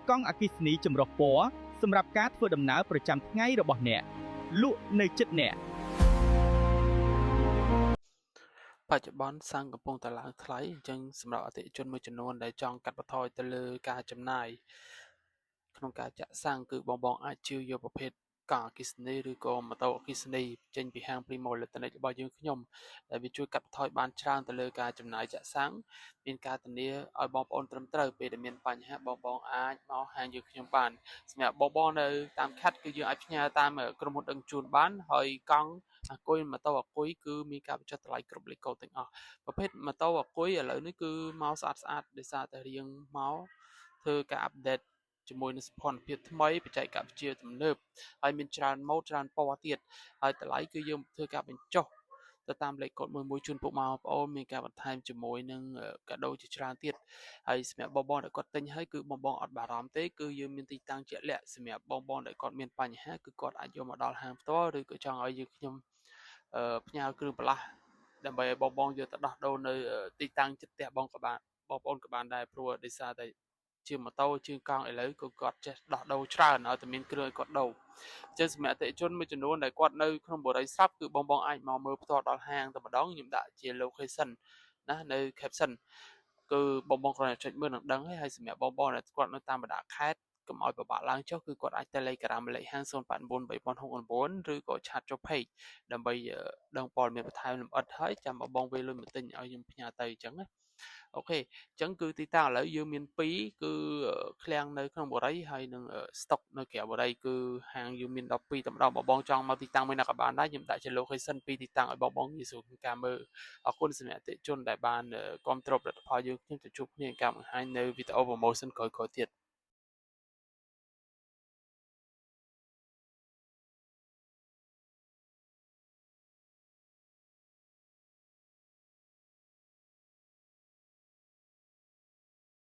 កង់អគ្គិសនីចម្រុះពណ៌សម្រាប់ការធ្វើដំណើរប្រចាំថ្ងៃរបស់អ្នកលក់នៅជិតអ្នក បច្ចុប្បន្នសាំងកំពុងតែឡើងថ្លៃអញ្ចឹងសម្រាប់អតិថិជនមួយចំនួនដែលចង់កាត់បន្ថយទៅលើការចំណាយក្នុងការចាក់សាំងគឺបងៗអាចជាវយកប្រភេទកង់អគ្គិសនីឬក៏ម៉ូតូអគ្គិសនីចេញពីហាង Primo Electronic របស់យើងខ្ញុំដែលវាជួយកាត់បន្ថយបានច្រើនទៅលើការចំណាយចាក់សាំងមានការធានាឲ្យបងប្អូនត្រឹមត្រូវពេលដែលមានបញ្ហាបងៗអាចមកហាងយើងខ្ញុំបានសម្រាប់បងៗនៅតាមខេត្តគឺយើងអាចផ្ញើតាមក្រុមហ៊ុនដឹកជញ្ជូនបានហើយកង់អាគុយម៉ូតូអាគុយគឺមានការបញ្ចុះតម្លៃគ្រប់លេខកូដទាំងអស់ប្រភេទម៉ូតូអាគុយឥឡូវនេះគឺមកស្អាតស្អាតដោយសារតែរៀងមកធ្វើការ update ជាមួយនឹងសោភ័ណភាពថ្មីបច្ចេកវិទ្យាទំនើបហើយមានច្រើនម៉ូដច្រើនពណ៌ទៀតហើយតម្លៃគឺយើងធ្វើការបញ្ចុះទៅតាមលេខកូដមួយមួយជូនពុកម៉ែបងប្អូនមានការបន្ថែមជាមួយនឹងកាដូជាច្រើនទៀតហើយសម្រាប់បងបងដែលគាត់ទិញហើយគឺបងបងអត់បារម្ភទេគឺយើងមានទីតាំងជាក់លាក់សម្រាប់បងបងដែលគាត់មានបញ្ហាគឺគាត់អាចយកមកដល់ហាងផ្ទាល់ឬក៏ចង់ឲ្យយើងខ្ញុំផ្ញើគ្រឿងបន្លាស់ដើម្បីឲ្យបងបងយកទៅដោះដូរនៅទីតាំងជិតផ្ទះបងក៏បានបងប្អូនក៏បានដែរព្រោះដោយសារតែជាម៉ូតូជាងកង់ឥឡូវក៏គាត់ចេះដោះដូរច្រើនឲ្យតែមានគ្រឿងឲ្យគាត់ដូរអញ្ចឹងសម្រាប់អតិថិជនមួយចំនួនដែលគាត់នៅក្នុងបុរីស្រាប់គឺបងបងអាចមកមើលផ្ទាល់ដល់ហាងតែម្ដងខ្ញុំដាក់ជា location ណានៅ caption គឺបងបងគ្រាន់តែចុចមើលនឹងដឹងហើយសម្រាប់បងបងដែលគាត់នៅតាមបណ្ដាខេត្តកុំឲ្យពិបាកឡើងចុះគឺគាត់អាច Telegram លេខហាង089 3069ឬក៏ chat ចុះ page ដើម្បីដឹងព័ត៌មានបន្ថែមលម្អិតហើយចាំបងបងវេលុយមកទិញឲ្យខ្ញុំផ្ញើទៅអញ្ចឹងណាOK អញ្ចឹងគឺទីតាំងឥឡូវយើងមាន2គឺឃ្លាំងនៅក្នុងបុរីហើយនិងស្តុកនៅក្រៅបុរីគឺហាងយើងមាន12តែម្ដងបងបងចង់មកទីតាំងមួយណាក៏បានដែរខ្ញុំដាក់ជា location ពីរទីតាំងឲ្យបងបងងាយស្រួលក្នុងការមើលអរគុណសម្រាប់អតិថិជនដែលបានគាំទ្រផលិតផលយើងខ្ញុំទៅជួបគ្នាក្នុងការបង្ហាញនៅវីដេអូ promotion ក្រោយៗទៀត។